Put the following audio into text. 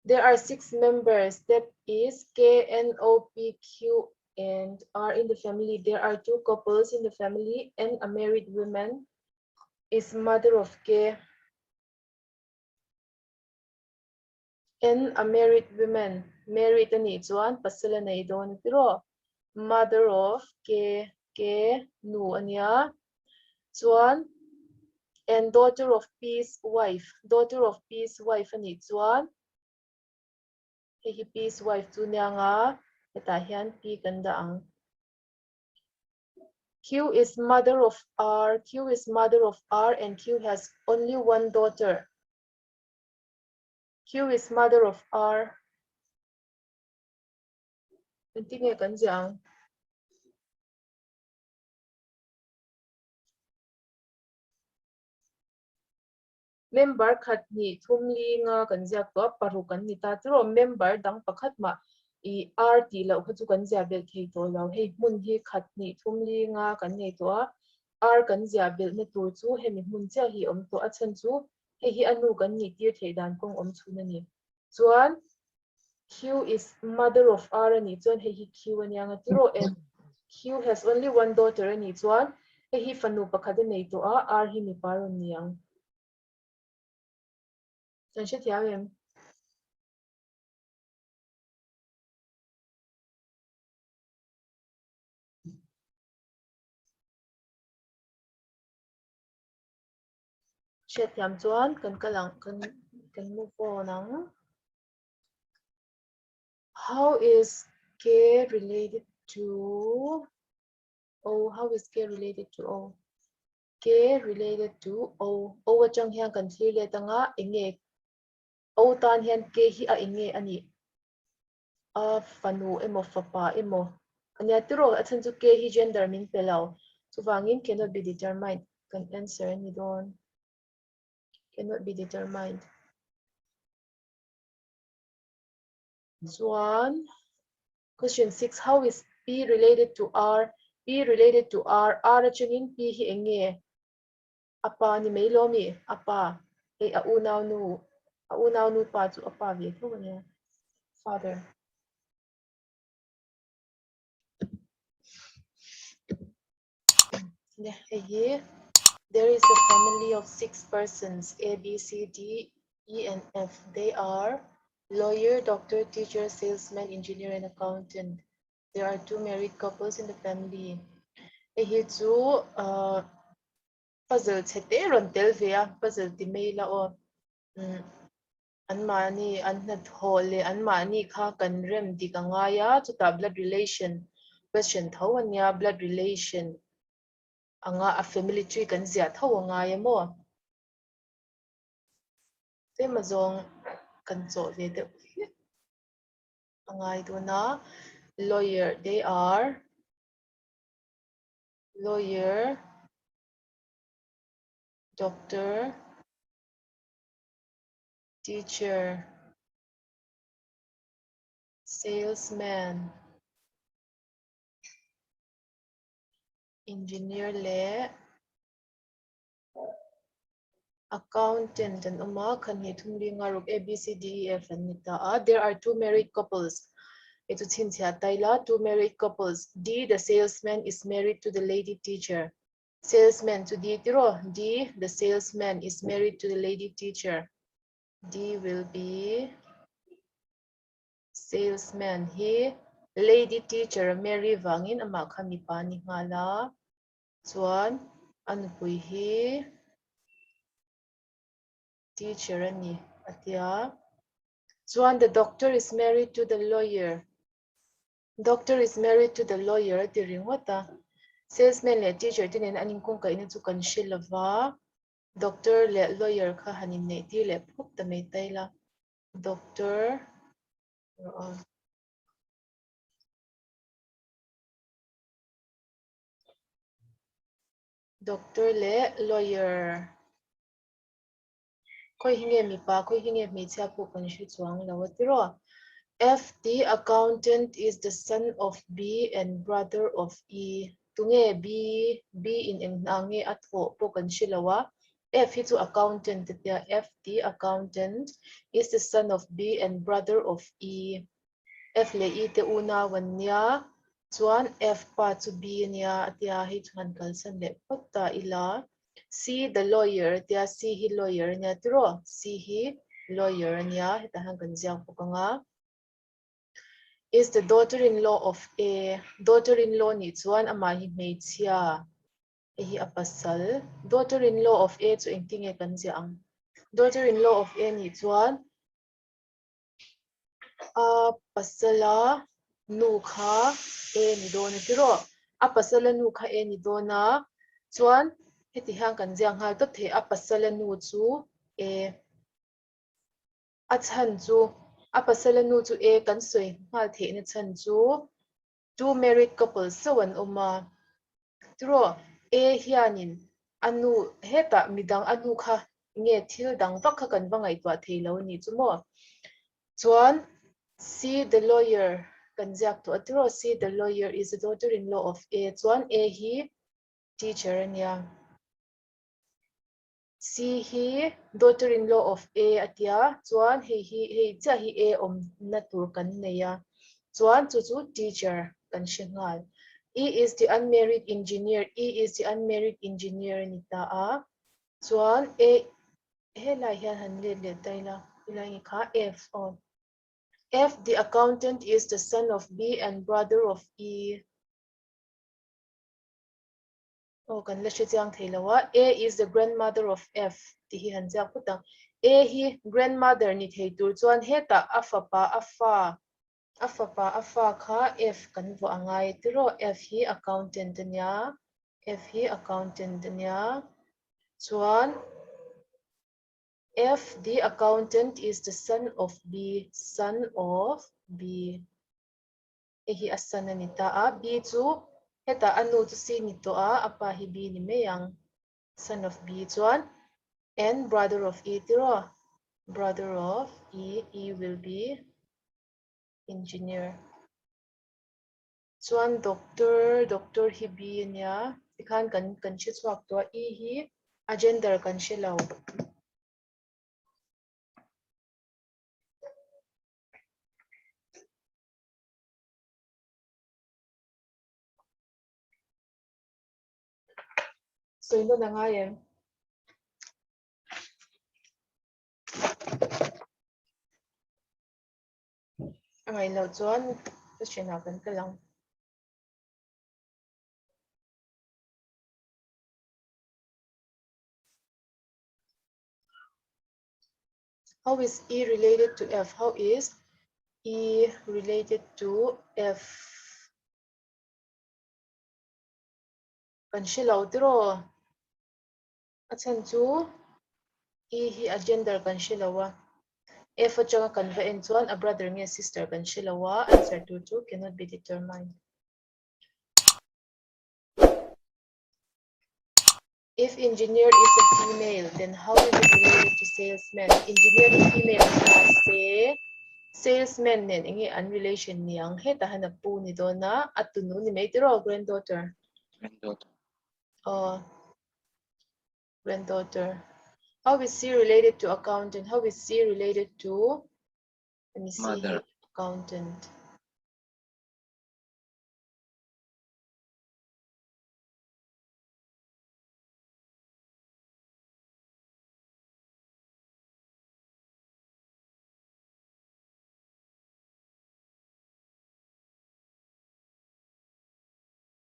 There are 6 members that is K, N, O, P, Q and R in the family. There are 2 couples in the family and a married woman is mother of K. N a married woman, married a nih chuan pasal a nei dawn a ti rawh. Mother of K, K nu a nia. Chuan and daughter of P's wife, daughter of P's wife a nih chuan hei hi P's wife chu nia nga hetah hian P kan dah ang. Q is mother of R, Q is mother of R and Q has only one daughter. Q is mother of R. Engtin nge kan ziah ang? Member khat hnih thum li nga kan ziak tawh a, paruk an ni ta chu rawh. Member dang pakhat mah i R tih loh kha chu kan ziah belh thei tawh lo. Hei hmun hi khat hnih thum li nga kan nei tawh a, R kan ziah belhna tur chu hemi hmun chiah hi a awm tawh. A chhan chu hei hi a nu kan nih tir theih dan kawng awm chhun a ni. Chuan Q is mother of R a nih chuan hei hi Q a nia nga ti rawh and Q has only one daughter a nih chuan hei hi fanu pakhat a nei tawh a, R hi mipa rawn ni ang. Kan hrethiam em? Hriatthiam chuan kan kal ang, kan kan move on ang. How is K related to O? How is K related to O? K related to O. O atang hian kan thlir let anga enge O tan hian K hi a enge a nih? A fanu emaw fapa emaw ania tiraw a chhan chu K hi gender min pe lo. Chuvangin cannot be determined kan answer a ni dawn. Cannot be determined. Chuan question 6 how is P related to R? P related to R R atangin P hi eng nge? A pa ni mai lo mi? A pa hei a unau nu a unau nu pa chu a pa ve tho ania father. Hei hi there is a family of 6 persons A B C D E and F. They are lawyer, doctor, teacher, salesman, engineer and accountant. There are 2 married couples in the family. Hei hi chu puzzle chhe te rawn tel ve a, puzzle ti mai ila aw. Anmahni an hnathawh leh anmahni kha kan rem dik a ngai a, chutah blood relation question tho a nia, blood relation anga a family tree kan ziah tho a ngai a maw? Tlem azawng kan chawh ve deuh hlek a ngai dawn a, lawyer they are lawyer, doctor, Teacher, Salesman, Engineer leh Accountant an awm a, khan hnih thum li nga ruk A, B, C, D, E, F an ni ta a. There are 2 married couples. Hei chu chhinchhiah ta ila, 2 married couples. D, the salesman, is married to the lady teacher. Salesman chu D tiraw? D, the salesman is married to the lady teacher. D will be salesman hi lady teacher a marry vangin amah kha mipa ni nghal a. Chuan a nupui hi teacher a ni a tia. Chuan the doctor is married to the lawyer. Doctor is married to the lawyer a ti ringawt a, salesman leh teacher te nen an inkawngkaihna chu kan hre lova, doctor leh lawyer kha han inneih tir leh phawt ta mai ta ila, doctor rawh a. Doctor leh lawyer Khawi hi nge mipa, khawi hi nge hmeichhia pawh kan hre chuang lo a tiraw? F the accountant is the son of B and brother of E. Tunge B? B in eng hna nge a thawh pawh kan hre lo a. F hi chu accountant a tia, F the accountant is the son of B and brother of E. F leh E te unau an nia, chuan F pa chu B a nia a tia, hei chu han kalsan leh phawt ta ila. C the lawyer a tia, C hi lawyer a nia tiraw? C hi lawyer a nia, hetah hian kan ziak bawk ang a. Is the daughter-in-law of A, daughter-in-law nih chuan amah hi hmeichhia. Hei hi a pasal. Daughter-in-law of A chu engtin nge kan ziah ang? Daughter-in-law of A nih chuan a pasala nu kha A ni dawn a tiraw? A pasala nu kha A ni dawn a, chuan heti hian kan ziak nghal tawp thei, a pasala nu chu A. A chhan chu, a pasala nu chu A kan sawi nghal theihna chhan chu Two married couples chauh an awm a, tiraw A hianin a nu hetah midang a nu kha nge thil dang vak kha kan va ngaihtuah thei lo a nih chu maw? Chuan C the lawyer kan ziak tawh a tiraw C the lawyer is the daughter in law of A chuan A hi teacher a nia. C hi daughter in law of A a tia chuan hei hi hei chiah hi A awmna tur kan nei a chuan chu chu teacher kan hre nghal. E is the unmarried engineer E is the unmarried engineer a ni ta a chuan A helai hian han let leh ta ila helai nge kha F aw F the accountant is the son of B and brother of E. Aw kan la hre chiang thei lo a, A is the grandmother of F tih hi han ziak phawt ang. A hi grandmother ni thei tur chuan hetah a fapa a fa a fapa a fa kha F kan vuah a ngai tiraw F hi accountant a nia F hi accountant a nia chuan F the accountant is the son of B son of B. Hei hi a san a ni ta a, B chu hetah a nu chu C ni tawh a, a pa hi B ni mai ang. Son of B chuan and brother of E tiraw? Brother of E, E will be engineer. Chuan doctor, doctor hi B a nia, tikhan kan kan hre chhuak tawh a, E hi a gender kan hre lo. Sawi nawn a ngai em? A ngaih loh chuan question ah kan kal ang. How is E related to F? How is E related to F? Kan hre lo tiraw? A chhan chu E hi a gender kan hre lo a. F atanga kan va en chuan a brother nge sister kan hre lo a, answer tur chu cannot be determined. If engineer is a female, then how is it related to salesman? Engineer hi female ni ta se, salesman nen enge an relation ni ang? Hetah hian a pu ni dawn a, a tunu ni mai tiraw granddaughter? Granddaughter. Aw, granddaughter. How is she related to accountant? How is she related to, let me see Mother. here, accountant?